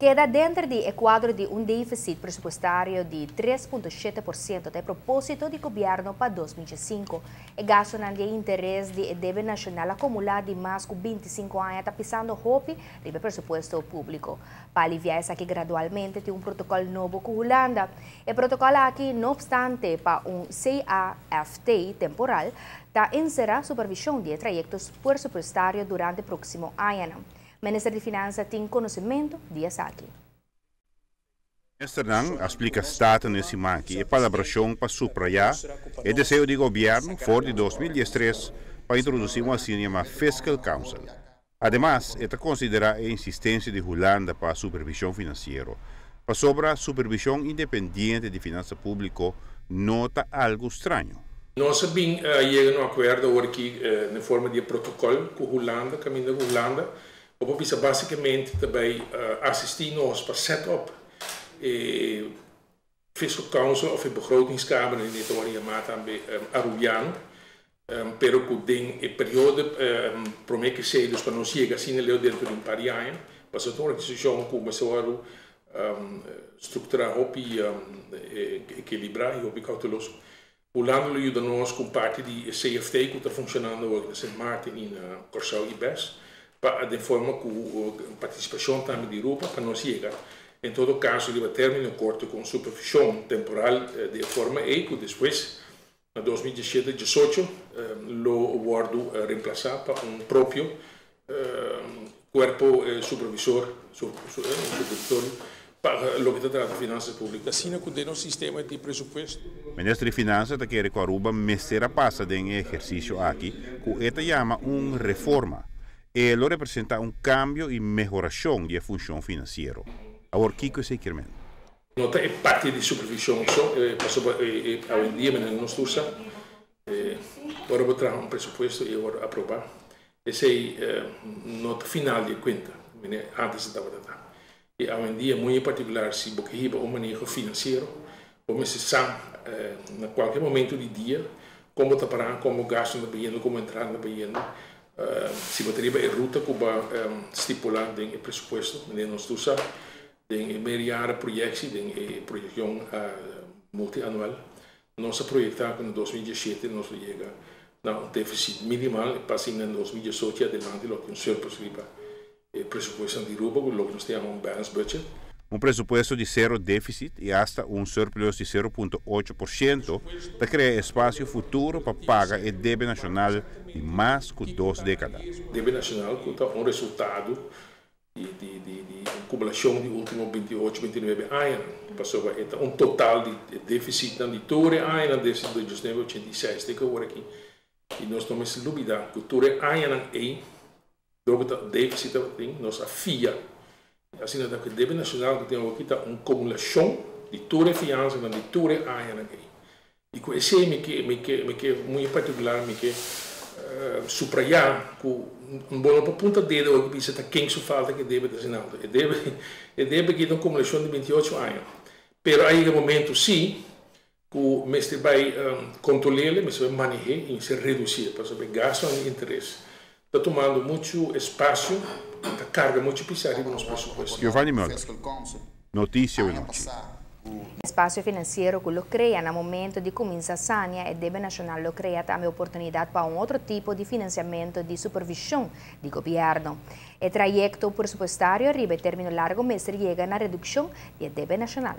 Keda denter di e kuadro di un défisit presupuestario di 3.7% ta e propósito di gobièrnu pa 2005. E gastunan di interes di e debe nashonal akumulá di mas ku 25 aña ta pisando hopi riba presupuesto públiko. Pa aliviá esaki gradualmente tin un protokòl nobo ku Hulanda. E protokòl aki, no opstante pa un CAFT temporal, ta enserá supervishon di e trayekto presupuestario durante próksimo aña. Minister di Finansa tin konosementu di esaki. Ministernan a splika Staten e siman aki e palabrashon pa suprayá e deseo di gobièrnu for di 2013 pa introdusí un asina yamá Fiscal Council. Ademas, e ta konsiderá e insistensia di Hulanda pa supervishon finansiero. Pasobra supervishon independiente di finansa públiko no ta algu straño. Nos a bin yega na un akuerdo awor aki den forma di protokòl ku Hulanda, kaminda ku Hulanda, bo bisa básikamente tambe asistí nos pa set up e Fiscal Council òf e begrotingskamer, e ta yama tambe arubiano, pero ku den e periodo promé ku sea pa nos yega asina leu denter di un par di aña, pasobra un organisashon ku mester strukturá hopi ekilibrá i hopi kouteloso. Hulanda lo yuda nos ku parti di CFT ku ta funshonando na Sint Maarten i na Kòrsou i BES, pa di forma ku partisipashon tambe di Aruba pa nos yega. En todo kaso, riba término korto ku supervishon temporal di forma ei ku despues na 2017-18 lo wòrdu remplasá pa un propio kuerpo supervisor, supervisor pa loke ta trata finansa públiko. Asina ku den sistema di presupuesto. Minister di Finansa ta kere ku Aruba mester a pasa den e ehersisio aki, ku e ta yama un reforma. E lo representá un kambio i mehorashon di funshon finansiero. Awor, kiko esei ke men? No ta e parti di supervishon so, pasobra awendia nos usa, ora bo traha un presupuesto i ora aprobá, esei no ta final di kuenta, antes tabata. I awendia, muy en partikular, si bo ke un maneho finansiero, bo sa na kualke momento di dia, kon ta pará, kon gastu ta bayendo, kon entrada ta bayendo, si bo tin e ruta ku bo a stipulá den e presupuesto, nos usa den meerjaren proyectie, den proyekshon multianual, nos a proyektá ku na 2017 nos a yega na un défisit minimal, pasa na 2018 adelante lo un surplus riba presupuesto di Aruba, loke nos ta yama un balanced budget. Un presupuesto di sero défisit i asta un surplus di 0.8% ta krea espasio futuro pa paga e debe nashonal di mas ku 2 dékada. Debe nashonal ku ta un resultado di akumulashon di último 28, 29 aña. Pasobra un total di défisit di tur aña desde 1986, te ku awor aki. I nos no mester lubidá ku tur aña ei, e défisit tin, nos a fia. Asina ku debe nashonal ku tin aki ta un akumulashon di tur fiansa di tur aña ei. I ku esei mi ke muy partikular mi ke suprayá ku bo no por punta dedo ku bisa ta ken su falta ku debe ta asina. E debe ku un akumulashon di 28 aña. Pero ei e momento sí ku mester bai kontrolá, mester bai manehá i mester redusí, pasobra gastu i interes ta tumando muchu espasio, ta karga muchu pisá riba nos presupuesto. Giovanni Müller, Notisia Anochi. Espasio finansiero ku lo krea na momento di kuminsá sania e debe nashonal lo krea tambe oportunidat pa un otro tipo di finansiamentu di supervishon di gobièrnu. E trayekto presupuestario riba término largu mester yega na redukshon di debe nashonal.